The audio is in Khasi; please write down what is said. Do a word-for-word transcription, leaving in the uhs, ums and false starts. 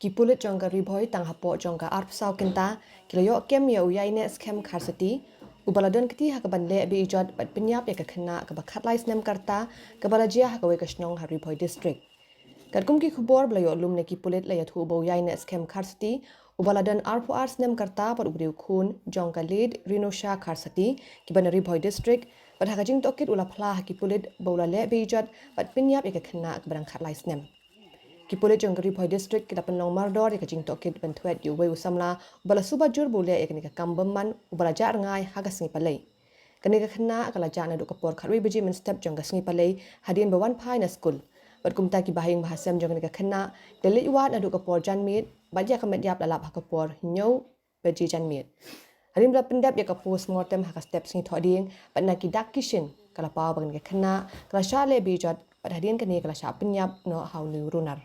Ki pulit jong ka Ri Bhoi tang hapoh jong ka arphew saw kynta ki la ïoh kem ïa u Ïainehskhem Kharsati, uba la don kti ha kaban leh beiijot bad pynïap ïa ka khynnah kaba khatlai snem ka rta, kaba la jia ha kawei ka shnong ha Ri Bhoi District. Katkum ki khubor ba la ïoh lum na ki pulit la ïathuh ba u Ïainehskhem Kharsati, uba la don arphew ar snem ka rta bad u briew khun jong ka Late Rinosha Kharsati, kiba na Ri Bhoi District, bad ha ka jingtohkit u la phla ha ki pulit ba u la leh beiijot bad pynïap ïa ka khynnah kaba dang khatlai snem. Ki pulit jong ka Ri Bhoi District ki la pynlong mardor ïa ka jingtohkit ban thwet ïa uwei u samla uba la suba jur ba u leh ïa kane ka kam bymman, uba la jah rngai ha ka sngi Palei. Kane ka khynnah ka la jah naduh ka por khatwei baje mynstep jong ka sngi Palei, hadien ba wan phai na skul. Bad kumta ki bahaïing bahasem jong kane ka khynnah ki la leit wad naduh ka por janmiet, bad ïa ka met ïap la lap ha ka por hynñiew baje janmiet. Hadien ba la pyndep ïa ka post mortem ha ka step sngi Thohdieng bad na ki dak ki shin, ka la paw ba kane ka khynnah ka la shah leh beiijot bad hadien kane ka la shah pynïap noh ha une u runar.